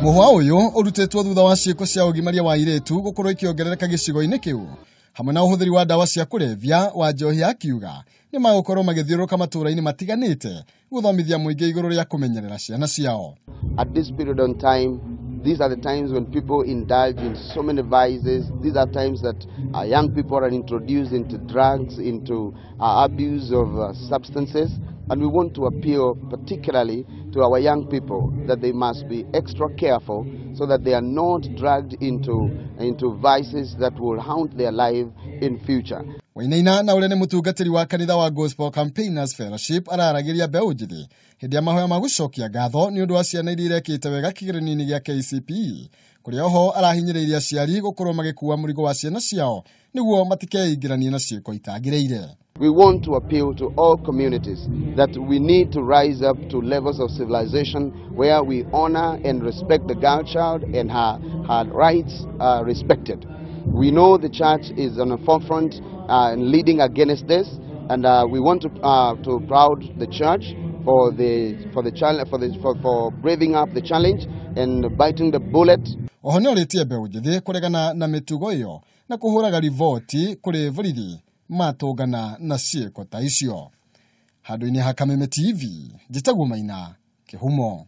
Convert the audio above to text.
Mũhwa ũyũ ũrutĩtwo thutha wa ciĩko cia ũgimaria wa airĩtu gũkorwo ikĩongerereka gĩcigo-inĩ kĩu hamwe na ũhũthĩri wa ndawa cia kũrebia. Wanjohi akiuga nĩ magũkorwo magĩthiũrũrũka matũũra-inĩ matiganĩte gũthomithia mũingĩ igũrũ rĩa kũmenyerera ciana ciao. At this period on time, these are the times when people indulge in so many vices. These are times that young people are introduced into drugs, into abuse of substances. And we want to appeal particularly to our young people that they must be extra careful so that they are not dragged into vices that will haunt their life in future. Wainaina na ũrĩa nĩ mũtungatĩri wa kanitha wa Gospel Campaigners Fellowship araragĩria mbeũ njĩthĩ hĩndĩ ya mahoya ma gũcokia ngatho nĩ ũndũ wa ciana iria irekĩte wega kĩgeranio-inĩ gĩa KCPE, kũrĩa oho arahinyĩrĩirie aciari gũkorwo magĩkua mũrigo wa ciana ciao nĩguo matikeingĩranie na ciĩko itagĩrĩire. We want to appeal to all communities that we need to rise up to levels of civilization where we honor and respect the girl child and her rights are respected. We know the church is on the forefront and leading against this, and we want to proud the church for the for the challenge for the for, for braving up the challenge and biting the bullet. Oho nĩ orĩtie mbeũ njĩthĩ kũregana na mĩtugo ĩyo na kũhũraga riboti kũrĩ borithi matũngana na ciĩko ta icio. Handũ-inĩ ha Kameme TV, njĩtagwo Maina Kĩhumo.